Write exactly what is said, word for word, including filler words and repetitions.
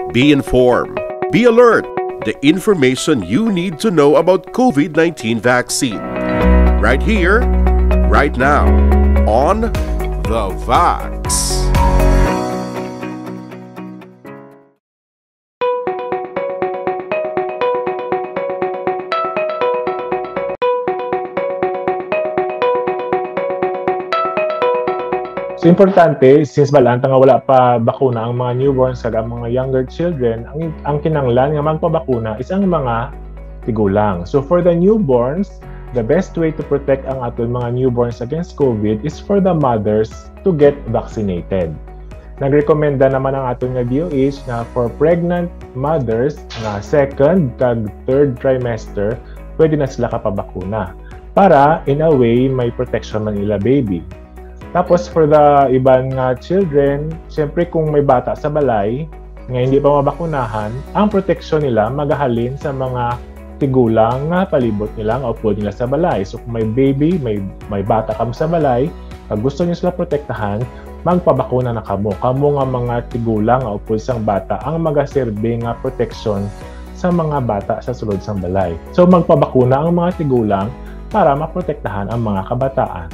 Be informed. Be alert. The information you need to know about COVID nineteen vaccine. Right here, right now, on The Vax. So, importante, since bal-an ta nga wala pa bakuna ang mga newborns kag ang mga younger children, ang, ang kinahanglan nga magpabakuna is ang mga tigulang. So, for the newborns, the best way to protect ang aton mga newborns against COVID is for the mothers to get vaccinated. Nagrekomenda naman ang aton nga D O H nga for pregnant mothers nga second kag third trimester, pwede na sila kapabakuna para, in a way, may protection man ila baby. Tapos, for the iban nga children, syempre, kung may bata sa balay nga hindi pa mabakunahan, ang proteksyon nila magahalin sa mga tigulang nga palibot nila, nga upod nila sa balay. So, kung may baby, may, may bata kamo sa balay, kag gusto niyo sila protektahan, magpabakuna na kamo. Kamo nga mga tigulang nga upod sang bata ang magaserbi nga proteksyon sa mga bata sa sulod sang balay. So, magpabakuna ang mga tigulang para maprotektahan ang mga kabataan.